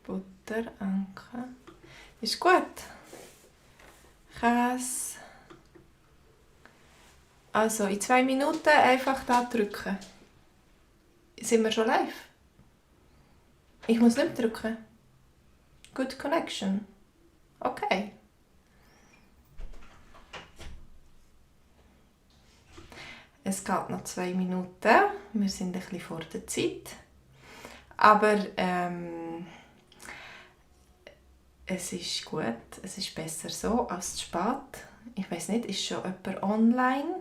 Butter, Anke. Ist gut. Käse. Also in 2 Minuten einfach da drücken. Sind wir schon live? Ich muss nicht drücken. Good connection. Okay. Es geht noch 2 Minuten. Wir sind ein bisschen vor der Zeit. Aber es ist gut. Es ist besser so als zu spät. Ich weiß nicht, ist schon jemand online?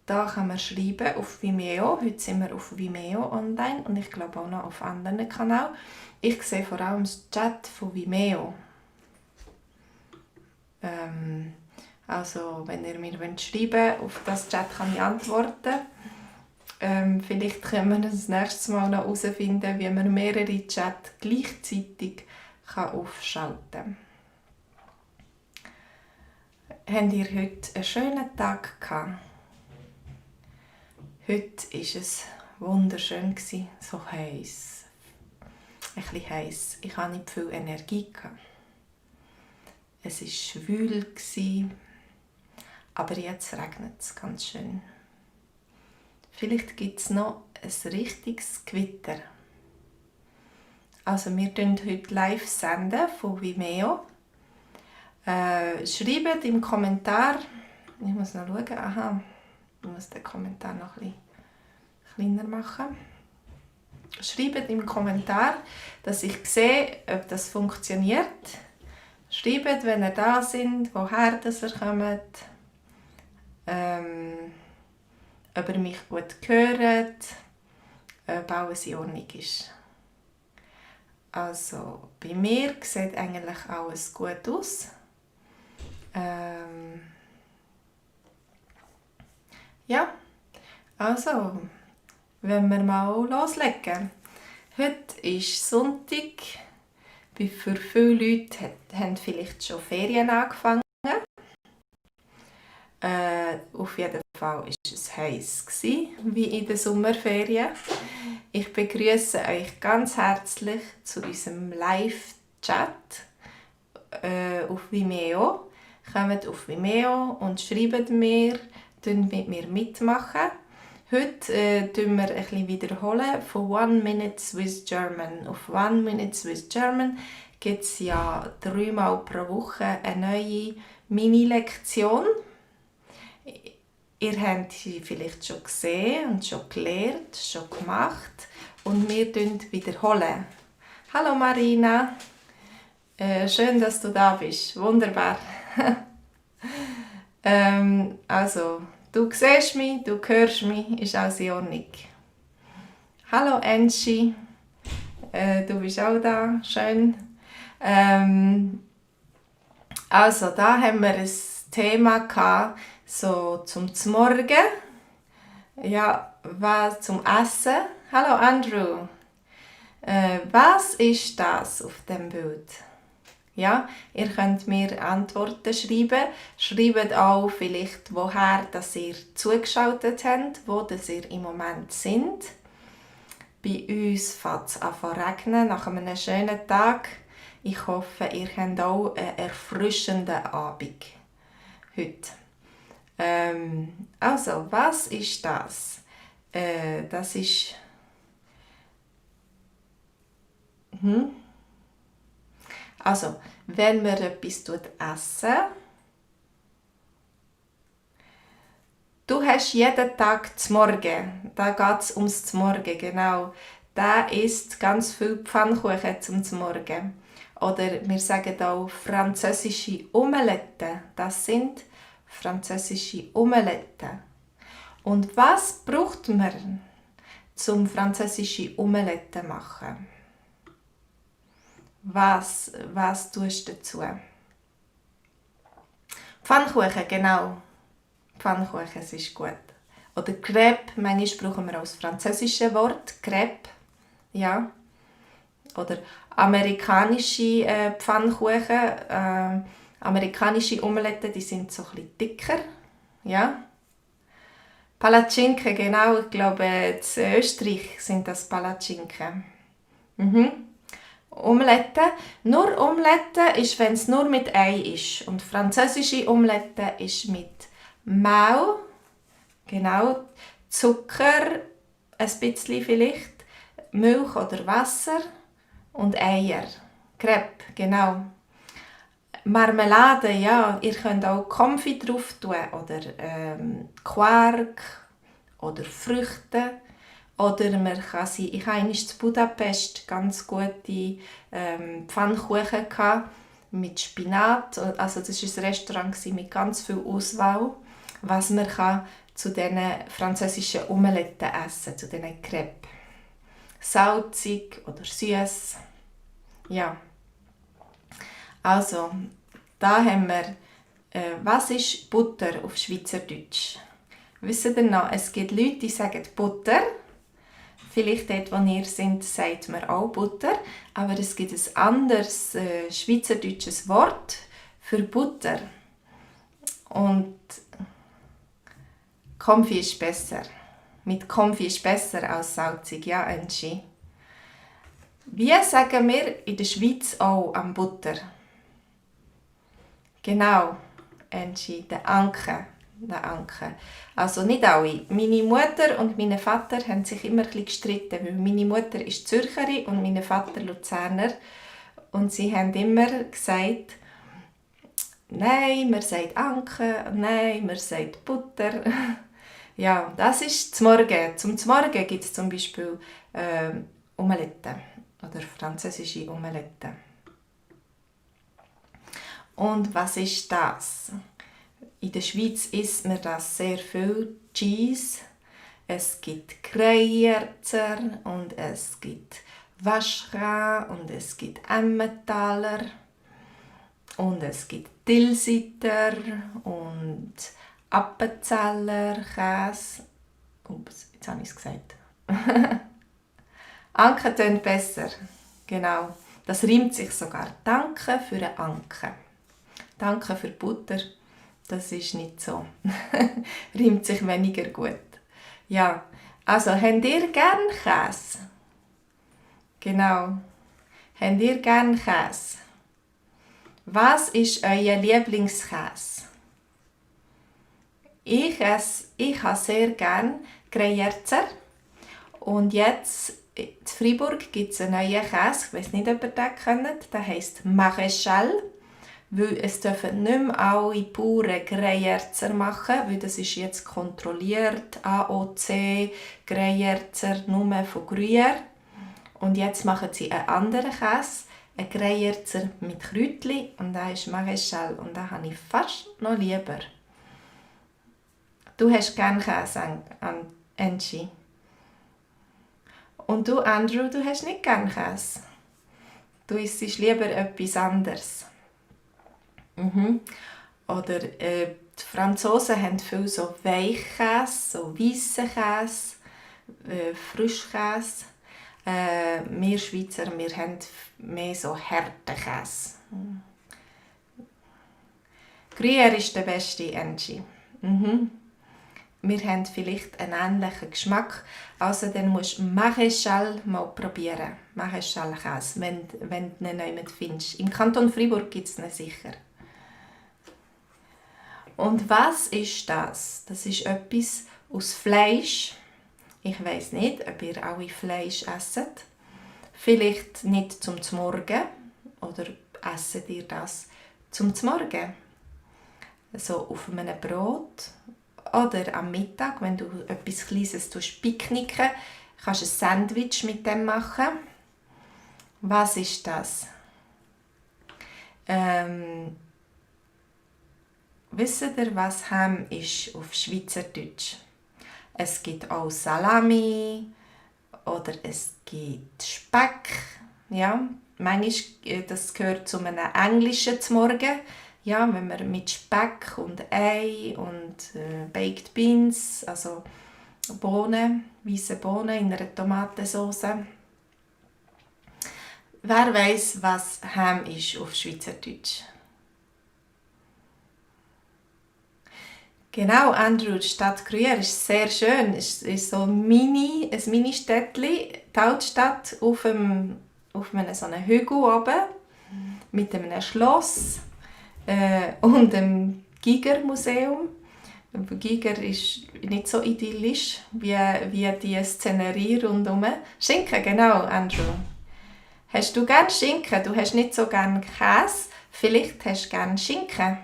Da kann man schreiben auf Vimeo. Heute sind wir auf Vimeo online und ich glaube auch noch auf anderen Kanälen. Ich sehe vor allem das Chat von Vimeo. Also, wenn ihr mir schreiben wollt, auf das Chat kann ich antworten. Vielleicht können wir das nächste Mal noch herausfinden, wie man mehrere Chats gleichzeitig aufschalten kann. Habt ihr heute einen schönen Tag gehabt? Heute war es wunderschön, so heiß. Ein bisschen heiß. Ich hatte nicht viel Energie. Es war schwül, aber jetzt regnet es ganz schön. Vielleicht gibt es noch ein richtiges Gewitter. Also wir senden heute live von Vimeo. Schreibt im Kommentar, ich muss noch schauen, aha, ich muss den Kommentar noch ein bisschen kleiner machen. Schreibt im Kommentar, dass ich sehe, ob das funktioniert. Schreibt, wenn ihr da seid, woher ihr kommt, ob ihr mich gut hört, ob alles in Ordnung ist. Also, bei mir sieht eigentlich alles gut aus. Ja, also, wenn wir mal loslegen. Heute ist Sonntag. Für viele Leute haben vielleicht schon Ferien angefangen. Auf jeden Fall war es heiß, wie in den Sommerferien. Ich begrüße euch ganz herzlich zu unserem Live-Chat auf Vimeo. Kommt auf Vimeo und schreibt mir, mit mir mitmachen. Heute wiederholen wir ein bisschen von 1 Minute Swiss German. Auf 1 Minute Swiss German gibt es ja 3-mal pro Woche eine neue Mini-Lektion. Ihr habt sie vielleicht schon gesehen und schon gelernt, schon gemacht. Und wir wiederholen. Hallo Marina, schön, dass du da bist. Wunderbar. Also, du siehst mich, du hörst mich, ist alles in Ordnung. Hallo Angie, du bist auch da, schön. Also, da haben wir ein Thema gehabt, so zum Morgen. Ja, was zum Essen. Hallo Andrew. Was ist das auf dem Bild? Ja, ihr könnt mir Antworten schreiben. Schreibt auch vielleicht, woher dass ihr zugeschaltet habt, wo dass ihr im Moment sind. Bei uns fängt es an zu regnen nach einem schönen Tag. Ich hoffe, ihr habt auch einen erfrischenden Abend heute. Also, was ist das? Das ist... Also, wenn man etwas essen, du hast jeden Tag zum Morgen, da geht es ums Morgen, genau. Der isst ganz viel Pfannkuchen zum Morgen. Oder wir sagen auch französische Omelette. Das sind französische Omelette. Und was braucht man zum französische Omelette machen? Was tust du dazu? Pfannkuchen, genau. Pfannkuchen, es ist gut. Oder Crêpe, manchmal brauchen wir auch das französische Wort, Crêpe. Ja. Oder amerikanische Pfannkuchen, amerikanische Omeletten, die sind so ein bisschen dicker. Ja. Palatschinken, genau. Ich glaube, in Österreich sind das Palatschinken. Mhm. Omelette. Nur Omelette ist, wenn es nur mit Ei ist. Und französische Omelette ist mit Mehl, genau, Zucker, ein bisschen vielleicht, Milch oder Wasser und Eier. Crepe, genau. Marmelade, ja, ihr könnt auch Konfit drauf tun oder Quark oder Früchte. Oder man kann sie, ich hatte einmal in Budapest ganz gute Pfannkuchen mit Spinat. Also das war ein Restaurant mit ganz viel Auswahl, was man kann zu diesen französischen Omeletten essen, zu diesen Crêpes. Salzig oder süß. Ja, also da haben wir, was ist Butter auf Schweizerdeutsch? Wisst ihr noch, es gibt Leute, die sagen Butter. Vielleicht dort, wo ihr seid, sagt man auch Butter. Aber es gibt ein anderes schweizerdeutsches Wort für Butter. Und Konfi ist besser. Mit Konfi ist besser als salzig, ja, Angie. Wie sagen wir in der Schweiz auch am Butter? Genau, Angie, der Anke. Also nicht alle. Meine Mutter und mein Vater haben sich immer ein bisschen gestritten, weil meine Mutter ist Zürcherin und mein Vater Luzerner. Und sie haben immer gesagt, nein, man sagt Anke, nein, man sagt Butter. Ja, das ist zum Morgen. Zum Morgen gibt es zum Beispiel Omelette oder französische Omelette. Und was ist das? In der Schweiz isst man das sehr viel, Cheese. Es gibt Greyerzer und es gibt Vacherin und es gibt Emmentaler und es gibt Tilsiter und Appenzeller Käse. Ups, jetzt habe ich es gesagt. Anke tönt besser. Genau. Das reimt sich sogar. Danke für eine Anke. Danke für Butter. Das ist nicht so. Reimt sich weniger gut. Ja, also, habt ihr gern Käse? Genau. Habt ihr gern Käse? Was ist euer Lieblingskäse? Ich habe sehr gern Greyerzer. Und jetzt in Freiburg gibt es einen neuen Käse. Ich weiß nicht, ob ihr den kennt. Der heisst Maréchal. Weil es dürfen nicht mehr alle Bauern Greyerzer machen, weil das ist jetzt kontrolliert, AOC, Greyerzer nur von Gruyère. Und jetzt machen sie einen anderen Käse, einen Greyerzer mit Kräutchen und der ist Maréchal und den habe ich fast noch lieber. Du hast gerne Käse, Angie. Und du, Andrew, du hast nicht gerne Käse. Du isst lieber etwas anderes. Mhm. Oder die Franzosen haben viel so Weichkäse, so weissen Käse, Frischkäse. Wir Schweizer, wir haben mehr so harten Käse. Gruyère ist der beste, Angie. Mhm. Wir haben vielleicht einen ähnlichen Geschmack. Also dann musst du Maréchal mal probieren. Maréchal-Käse, wenn du ihn nicht findest. Im Kanton Freiburg gibt es ihn sicher. Und was ist das? Das ist etwas aus Fleisch. Ich weiss nicht, ob ihr alle Fleisch esset. Vielleicht nicht zum Morgen. Oder esset ihr das zum Morgen? So auf einem Brot. Oder am Mittag, wenn du etwas Kleines picknicken, kannst du ein Sandwich mit dem machen. Was ist das? Wisst ihr, was Ham ist auf Schweizerdeutsch? Es gibt auch Salami oder es gibt Speck. Ja, manchmal das gehört zu einem englischen Morgen. Ja, wenn man mit Speck und Ei und Baked Beans, also Bohnen, weiße Bohnen in einer Tomatensauce. Wer weiss, was Ham ist auf Schweizerdeutsch? Genau, Andrew, die Stadt Gruyère ist sehr schön. Es ist so ein Mini-Städtchen, die Altstadt auf einem so einem Hügel oben mit einem Schloss und dem Giger-Museum. Giger ist nicht so idyllisch wie die Szenerie rundherum. Schinken, genau, Andrew. Hast du gerne Schinken? Du hast nicht so gerne Käse. Vielleicht hast du gerne Schinken.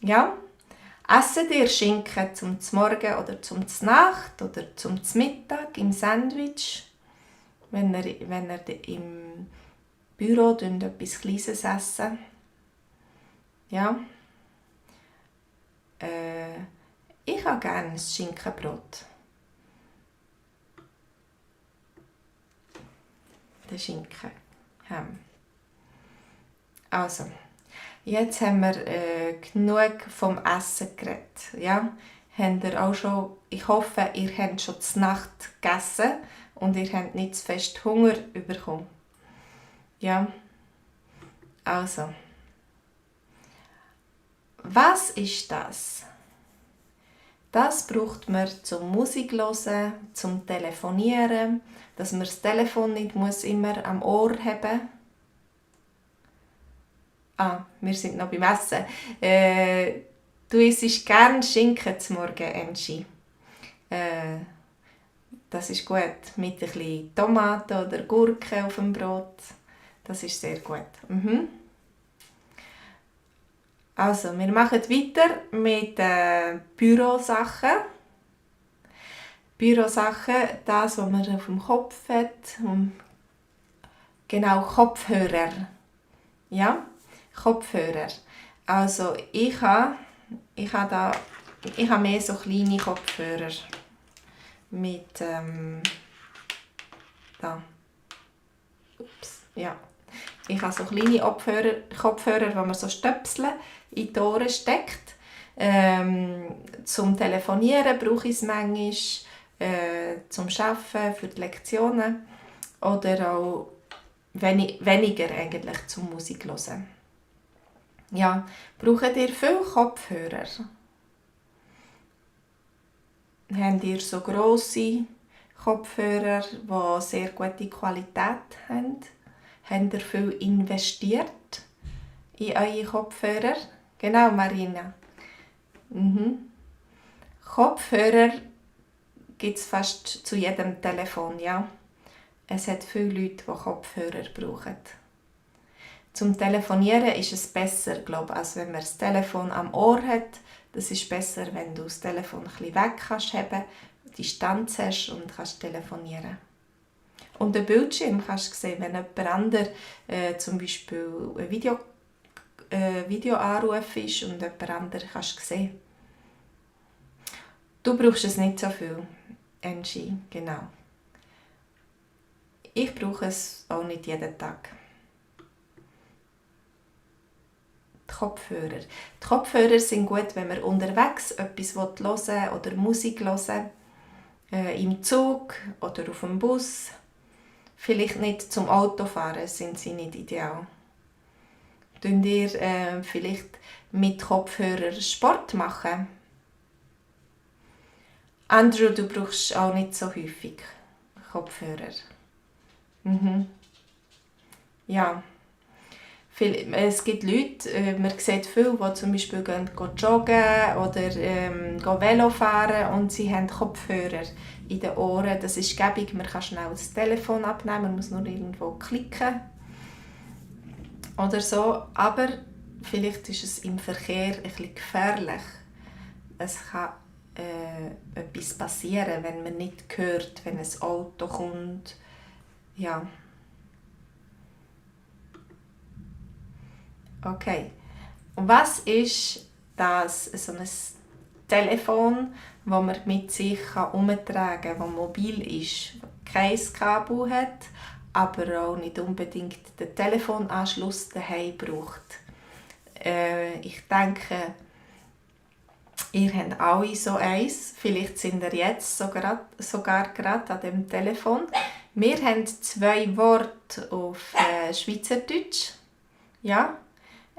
Ja? Essen dir Schinken zum Morgen oder zum Nacht oder zum Mittag im Sandwich? Wenn ihr im Büro etwas Kleines essen. Ja? Ich habe gerne ein Schinkenbrot. Der Schinken. Also, jetzt haben wir genug vom Essen geredet. Ja? Habt ihr auch schon, ich hoffe, ihr habt schon zur Nacht gegessen und ihr habt nicht zu fest Hunger bekommen. Ja? Also, was ist das? Das braucht man zum Musik hören, zum Telefonieren, dass man das Telefon nicht immer am Ohr haben muss. Wir sind noch beim Essen. Du isst gerne Schinken zum Morgen, Angie. Das ist gut. Mit ein bisschen Tomaten oder Gurken auf dem Brot. Das ist sehr gut. Also, wir machen weiter mit Bürosachen. Bürosachen, das, was man auf dem Kopf hat. Genau, Kopfhörer. Ja, Kopfhörer. Also, ich habe mehr so kleine Kopfhörer. Mit, da. Ups, ja. Ich habe so kleine Kopfhörer, die man so Stöpsel in die Ohren steckt. Zum Telefonieren brauche ich es manchmal, zum Arbeiten, für die Lektionen oder auch weniger eigentlich zum Musik hören. Ja, braucht ihr viele Kopfhörer? Habt ihr so grosse Kopfhörer, die sehr gute Qualität haben? Habt ihr viel investiert in eure Kopfhörer? Genau, Marina. Kopfhörer gibt es fast zu jedem Telefon, ja. Es hat viele Leute, die Kopfhörer brauchen. Zum Telefonieren ist es besser, glaube ich, als wenn man das Telefon am Ohr hat. Das ist besser, wenn du das Telefon ein bisschen weg kannst haben, Distanz hast und kannst telefonieren. Und den Bildschirm kannst du sehen, wenn jemand anderes zum Beispiel ein Videoanruf ist und jemand anderes kannst du sehen. Du brauchst es nicht so viel, Angie, genau. Ich brauche es auch nicht jeden Tag. Die Kopfhörer. Die Kopfhörer sind gut, wenn man unterwegs etwas hören will oder Musik hören im Zug oder auf dem Bus. Vielleicht nicht zum Autofahren sind sie nicht ideal. Könnt ihr vielleicht mit Kopfhörern Sport machen? Andrew, du brauchst auch nicht so häufig Kopfhörer. Ja. Es gibt Leute, man sieht viele, die zum Beispiel gehen joggen oder Velo fahren und sie haben Kopfhörer in den Ohren. Das ist gäbig, man kann schnell das Telefon abnehmen, man muss nur irgendwo klicken oder so. Aber vielleicht ist es im Verkehr ein bisschen gefährlich. Es kann etwas passieren, wenn man nicht hört, wenn ein Auto kommt. Ja. Okay. Und was ist das? So ein Telefon, das man mit sich herumtragen kann, das mobil ist, kein Kabel hat, aber auch nicht unbedingt den Telefonanschluss daheim braucht. Ich denke, ihr habt alle so eins. Vielleicht sind ihr jetzt sogar gerade an dem Telefon. Wir haben 2 Worte auf Schweizerdeutsch. Ja.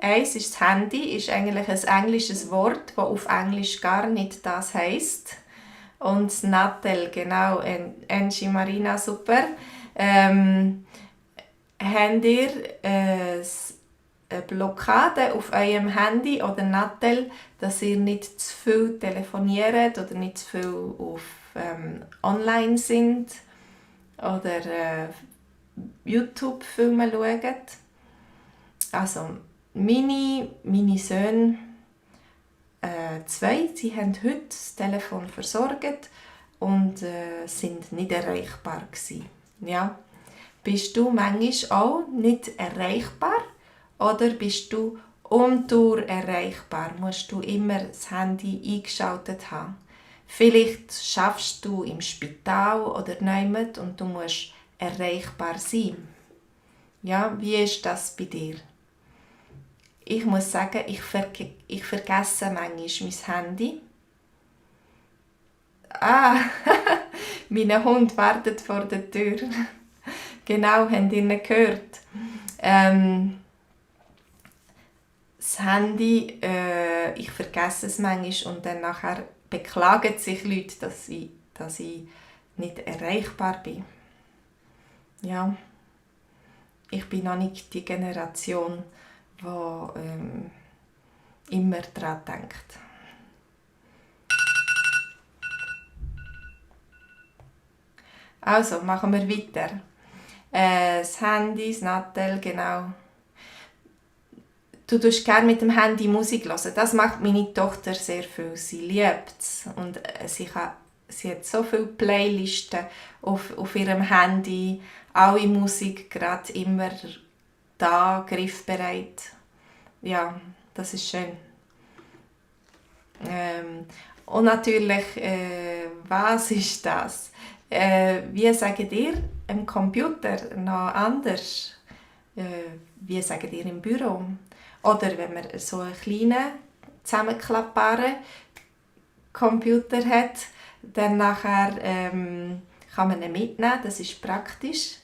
Eins ist das Handy, ist eigentlich ein englisches Wort, das auf Englisch gar nicht das heisst. Und das Nattel, genau, Angie Marina, super. Habt ihr eine Blockade auf eurem Handy oder Nattel, dass ihr nicht zu viel telefoniert oder nicht zu viel auf online sind oder YouTube-Filme schaut? Also, meine Söhne, zwei, sie haben heute das Telefon versorgt und sind nicht erreichbar gewesen. Ja. Bist du manchmal auch nicht erreichbar oder bist du um die Uhr erreichbar? Musst du immer das Handy eingeschaltet haben? Vielleicht schaffst du im Spital oder niemand und du musst erreichbar sein. Ja, wie ist das bei dir? Ich muss sagen, ich vergesse manchmal mein Handy. Ah, mein Hund wartet vor der Tür. Genau, habt ihr nicht gehört. Das Handy, ich vergesse es manchmal und dann nachher beklagen sich Leute, dass ich nicht erreichbar bin. Ja, ich bin noch nicht die Generation, die immer daran denkt. Also, machen wir weiter. Das Handy, das Nattel, genau. Du tust gerne mit dem Handy Musik hören. Das macht meine Tochter sehr viel. Sie liebt es. Und sie hat so viele Playlisten auf ihrem Handy. Alle Musik gerade immer da, griffbereit. Ja, das ist schön. Und natürlich, was ist das? Wie sagt ihr am Computer noch anders? Wie sagt ihr im Büro? Oder wenn man so einen kleinen, zusammenklappbaren Computer hat, dann nachher kann man ihn mitnehmen, das ist praktisch.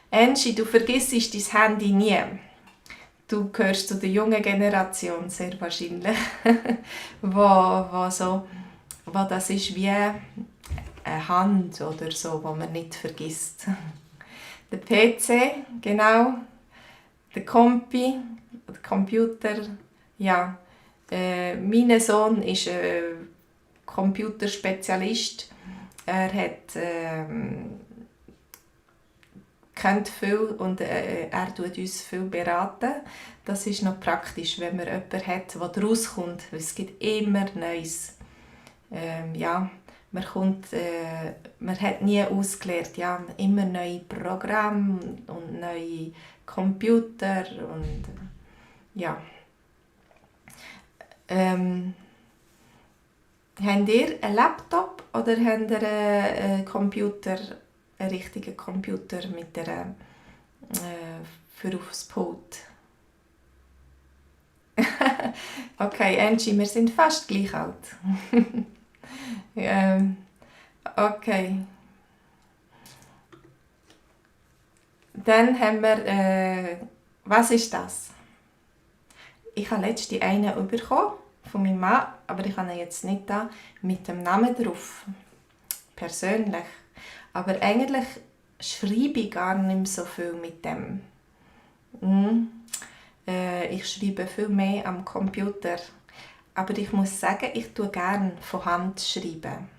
Angie, du vergisst dein Handy nie. Du gehörst zu der jungen Generation, sehr wahrscheinlich, wo das ist wie eine Hand oder so, wo man nicht vergisst. Der PC, genau, der Kompi, der Computer, ja. Mein Sohn ist Computerspezialist. Er kennt viel und er tut uns viel beraten. Das ist noch praktisch, wenn man jemanden hat, der rauskommt. Es gibt immer Neues. Ja, man hat nie ausgelernt. Ja, immer neue Programme und neue Computer und ja. Habt ihr einen Laptop oder habt ihr einen Computer, einen richtigen Computer mit der für aufs Pult? Okay, Angie, wir sind fast gleich alt. Okay. Dann haben wir, was ist das? Ich habe letztens einen bekommen von meinem Mann, aber ich habe ihn jetzt nicht da mit dem Namen drauf. Persönlich. Aber eigentlich schreibe ich gar nicht mehr so viel mit dem. Ich schreibe viel mehr am Computer. Aber ich muss sagen, ich schreibe gerne von Hand. Schreiben.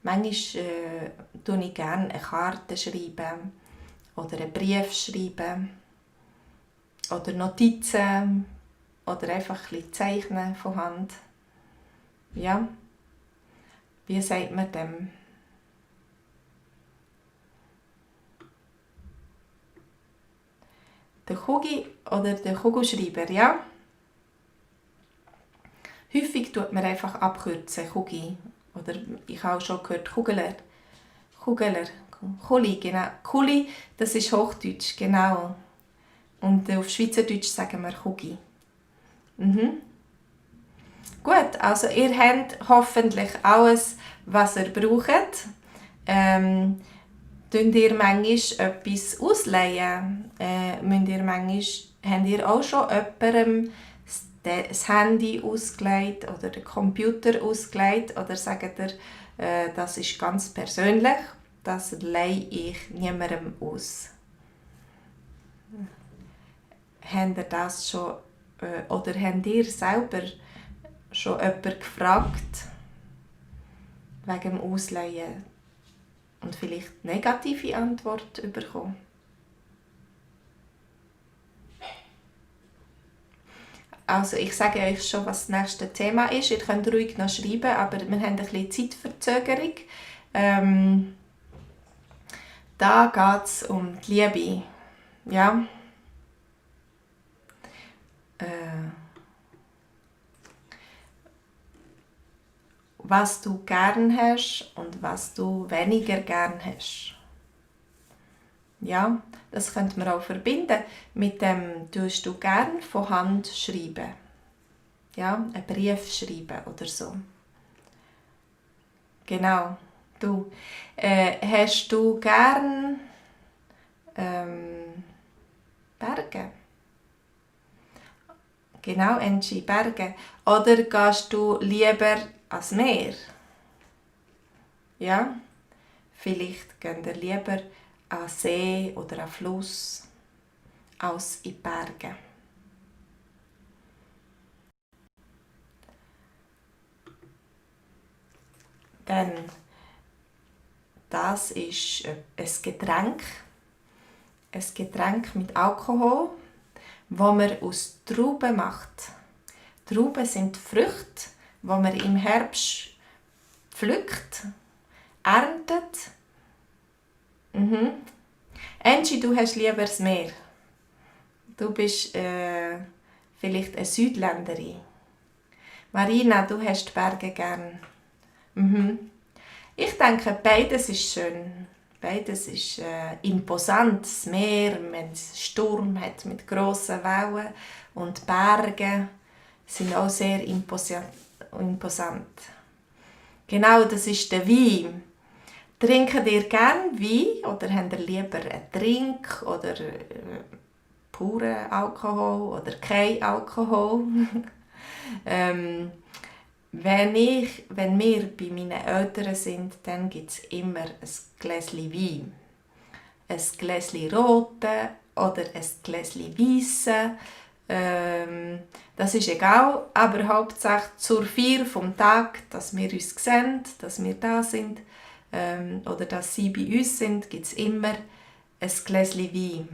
Manchmal schreibe ich gerne eine Karte schreiben oder einen Brief schreiben oder Notizen oder einfach ein bisschen zeichnen von Hand. Ja, wie sagt man dem? Der Kugi oder der Kugelschreiber, ja? Häufig tut man einfach abkürzen, Kugi. Oder ich habe auch schon gehört, Kugeler. Kuli, genau. Kuli, das ist Hochdeutsch, genau. Und auf Schweizerdeutsch sagen wir Kugi. Gut, also ihr habt hoffentlich alles, was ihr braucht. Tun ihr manchmal etwas ausleihen? Habt ihr auch schon jemandem das Handy ausgelegt oder den Computer ausgelegt? Oder sagt ihr, das ist ganz persönlich, das leihe ich niemandem aus? Habt ihr das schon, oder habt ihr selber schon jemanden gefragt wegen dem Ausleihen und vielleicht negative Antwort bekommen? Also ich sage euch schon, was das nächste Thema ist. Ihr könnt ruhig noch schreiben, aber wir haben ein bisschen Zeitverzögerung. Da geht es um die Liebe. Ja. Was du gern hast und was du weniger gern hast. Ja, das könnte man auch verbinden mit dem, tust du gern von Hand schreiben. Ja, einen Brief schreiben oder so. Genau, du. Hast du gern Berge? Genau, Angie, Berge. Oder gehst du lieber ans Meer? Ja, vielleicht geht ihr lieber an See oder an Fluss als in die Berge. Dann, das ist ein Getränk mit Alkohol, das man aus Trauben macht. Trauben sind Früchte, die man im Herbst pflückt, erntet. Angie, du hast lieber das Meer. Du bist vielleicht eine Südländerin. Marina, du hast die Berge gern. Ich denke, beides ist schön. Beides ist imposant. Das Meer, wenn es Sturm hat mit grossen Wellen und die Berge sind auch sehr imposant. Genau, das ist der Wein. Trinkt ihr gerne Wein oder habt ihr lieber einen Trink oder puren Alkohol oder kein Alkohol? Wenn wir bei meinen Eltern sind, dann gibt es immer ein Gläschen Wein. Ein Gläschen roten oder ein Gläschen weissen. Das ist egal, aber hauptsächlich zur Feier vom Tag, dass wir uns sehen, dass wir da sind oder dass sie bei uns sind, gibt es immer ein Gläschen Wein.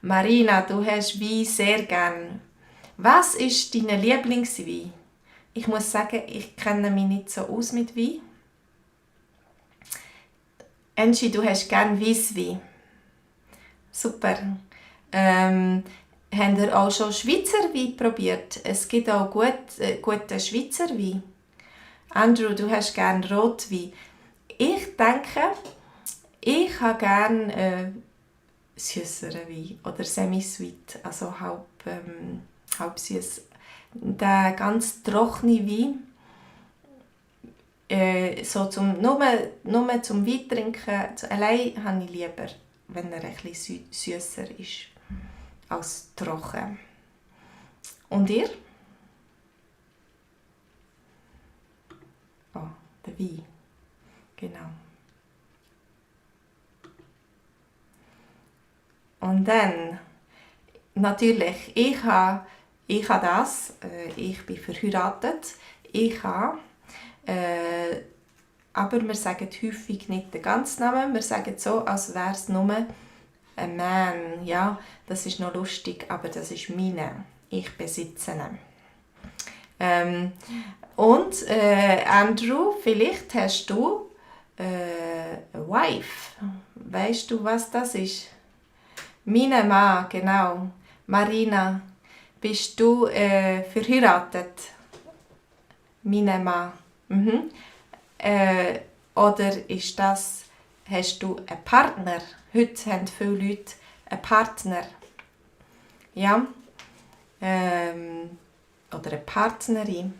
Marina, du hast Wein sehr gern. Was ist dein Lieblingswein? Ich muss sagen, ich kenne mich nicht so aus mit Wein. Angie, du hast gerne Weisswein. Super. Habt ihr auch schon Schweizer Wein probiert? Es gibt auch guten Schweizer Wein. Andrew, du hast gerne Rotwein. Ich denke, ich habe gerne süßeren Wein oder semi-sweet, also halb süß. Der ganz trockene Wein, so nur zum Wein trinken, allein habe ich lieber, wenn er etwas süsser ist als trocken. Und ihr? Oh, der Wein. Genau. Und dann, natürlich, ich habe das, ich bin verheiratet, aber wir sagen häufig nicht den ganzen Namen, wir sagen so, als wäre es nur ein Mann, ja, das ist noch lustig, aber das ist meine, ich besitze ihn. Und Andrew, vielleicht hast du eine Wife, weißt du, was das ist? Meine Mann, genau. Marina, bist du verheiratet? Meine Mann. Oder hast du einen Partner? Heute haben viele Leute einen Partner. Ja? Oder eine Partnerin.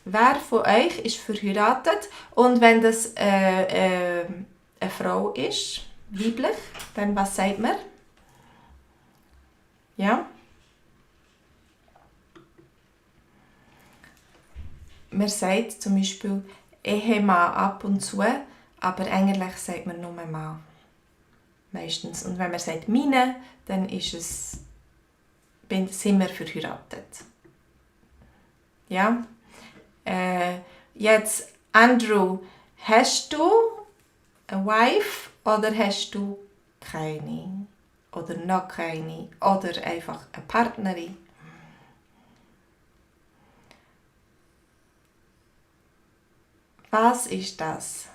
Wer von euch ist verheiratet? Und wenn das eine eine Frau ist, weiblich, dann was sagt man? Ja? Man sagt zum Beispiel Ehemann ab und zu, aber eigentlich sagt man nur Mann. Meistens. Und wenn man sagt «meine», dann sind wir verheiratet. Ja? Jetzt, Andrew, hast du eine Wife oder hast du keine? Oder noch keine? Oder einfach eine Partnerin? Was ist das?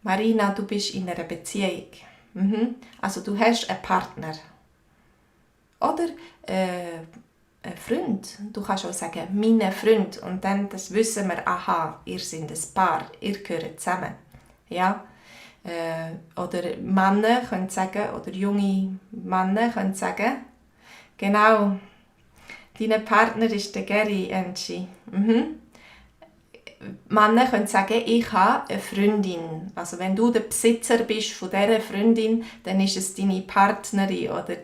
Marina, du bist in einer Beziehung. Also du hast einen Partner. Oder ein Freund. Du kannst auch sagen, meine Freund. Und dann das wissen wir, aha, ihr seid ein Paar, ihr gehört zusammen. Ja? Oder Männer können sagen, oder junge Männer können sagen, genau, dein Partner ist der Gary Enchi. Männer können sagen, ich habe eine Freundin. Also wenn du der Besitzer bist von dieser Freundin, dann ist es deine Partnerin oder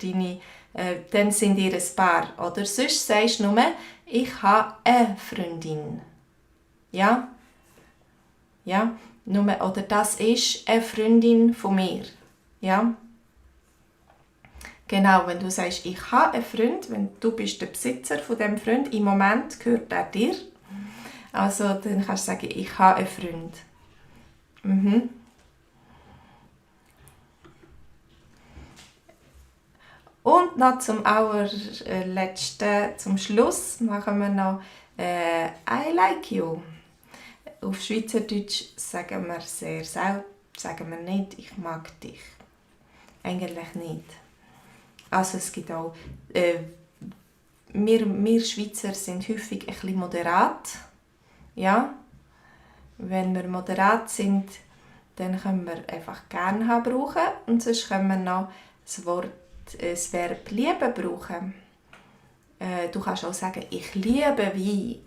dann sind ihr ein Paar. Oder sonst sagst du nur, ich habe eine Freundin. Ja? Ja? Oder das ist eine Freundin von mir. Ja? Genau, wenn du sagst, ich habe einen Freund, wenn du bist der Besitzer von diesem Freund, im Moment gehört er dir. Also dann kannst du sagen, ich habe einen Freund. Und noch zum allerletzten, zum Schluss, machen wir noch I like you. Auf Schweizerdeutsch sagen wir sehr selten, sagen wir nicht, ich mag dich. Eigentlich nicht. Also es gibt auch, wir Schweizer sind häufig ein bisschen moderat. Ja, wenn wir moderat sind, dann können wir einfach «gern» brauchen und sonst können wir noch das Verb «lieben» brauchen. Du kannst auch sagen «ich liebe Wein»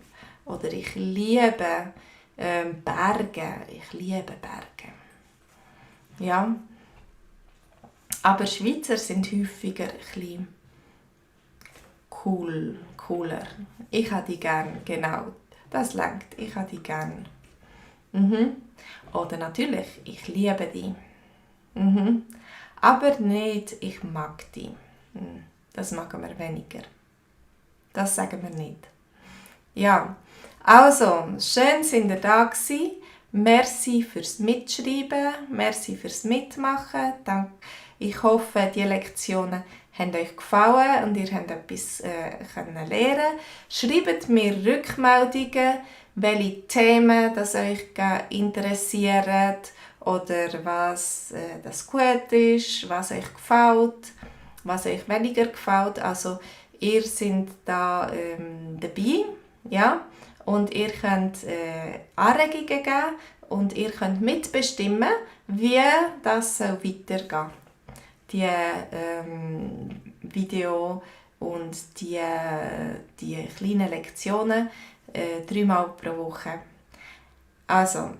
oder «ich liebe Berge», «ich liebe Berge». Ja, aber Schweizer sind häufiger ein bisschen cooler. Ich habe die gern, genau. Das langt. Ich habe die gern. Oder natürlich, ich liebe die. Aber nicht, ich mag die. Das machen wir weniger. Das sagen wir nicht. Ja, also, schön sind ihr da gewesen. Merci fürs Mitschreiben, merci fürs Mitmachen. Ich hoffe, die Lektionen haben euch gefallen und ihr habt etwas lernen können. Schreibt mir Rückmeldungen, welche Themen das euch interessieren oder was das gut ist, was euch gefällt, was euch weniger gefällt. Also ihr seid da dabei, ja? Und ihr könnt Anregungen geben und ihr könnt mitbestimmen, wie das weitergehen soll. Die Video und die kleinen Lektionen 3-mal pro Woche. Also,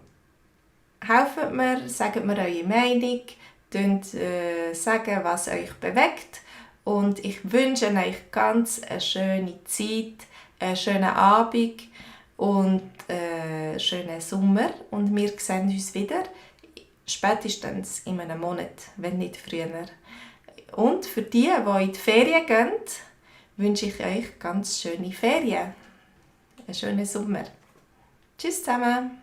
helft mir, sagt mir eure Meinung, sagen, was euch bewegt und ich wünsche euch ganz eine schöne Zeit, einen schönen Abend und einen schönen Sommer und wir sehen uns wieder spätestens in einem Monat, wenn nicht früher. Und für die in die Ferien gehen, wünsche ich euch ganz schöne Ferien. Einen schönen Sommer. Tschüss zusammen.